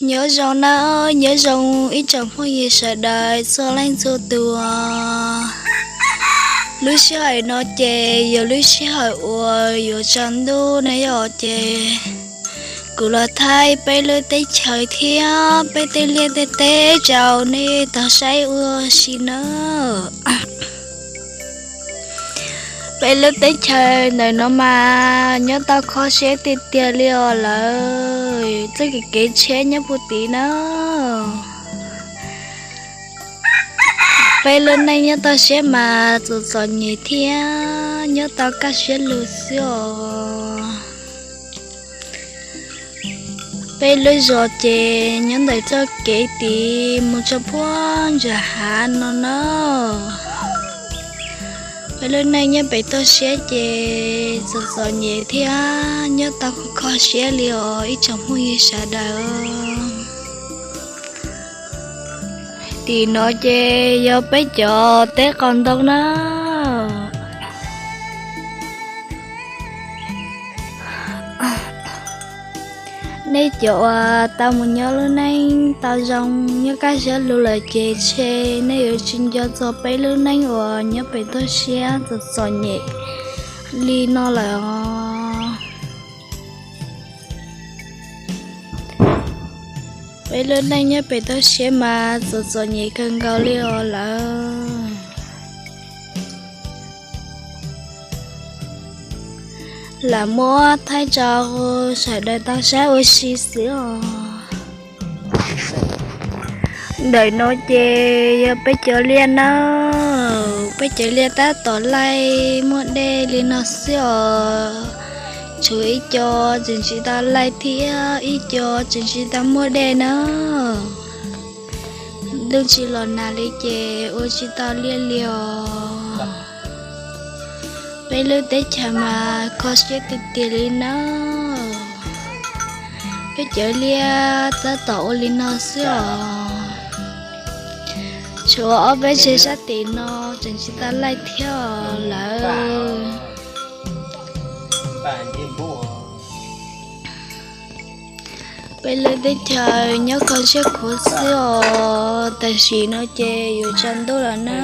Nyob zoo nawb, nyob zoo ib tsoom phooj ywg sawv daws txhua leej txhua tus. Lub sij hawm no ces yog lub sij hawm uas yuav tsaus ntuj no yom, ces kuv los thaij peb lub teb chaws thiab peb tej liaj tej teb rau nej tau saib ua si nawb. Peb lub teb chaws ntawm no mas nyob tau kho siab tiag tiag li os lawm, txoj kev kev tsheb nyob puag tid na. Peb lub neej nyob tau siab mas txom txom nyem thiab nyob tau kaj siab lug xwb os. Peb lub zos ces nyob ntawm txoj kev tid mus rau puag nram hav no na. Peb lub neej nyob pem toj siab ces txom txom nyem thiab nyob tau kho siab li os ib tsoom phooj ywg sawv daws. Tim no ces yog peb cov teb qaus ntoo na. Nej cov uas tau mus nyob lub neej tau zoo nyob kaj siab lug lawm ces ntshe nej yuav tsis nco txog peb lub neej uas nyob pem toj siab txom txom nyem li no lawm os. Peb lub neej nyob pem toj siab mas txom txom nyem kawg nkaus li os lawm. Lam muab thaij rau sawv daws tau saib ua si xwb os. Ntawm no ces yog peb cov liaj nawb, peb cov liaj tab tom laij muaj dej li no xwb os. Tshuav ib co tseem tsis tau laij thiab ib co tseem tsis tau muaj dej na. Ntuj tsis los nag li ces ua tsis tau liaj li os. Peb lub teb chaws mas kho siab tiag tiag li na. Peb cov liaj tab tom ua li no xwb os. Tshuav ob peb tsev sab tim no tseem tsis tau laij thiab lawm. Peb lub teb chaws nyob kho siab khuav xwb os, tam sim no ces yuav tsaus ntuj lawm na.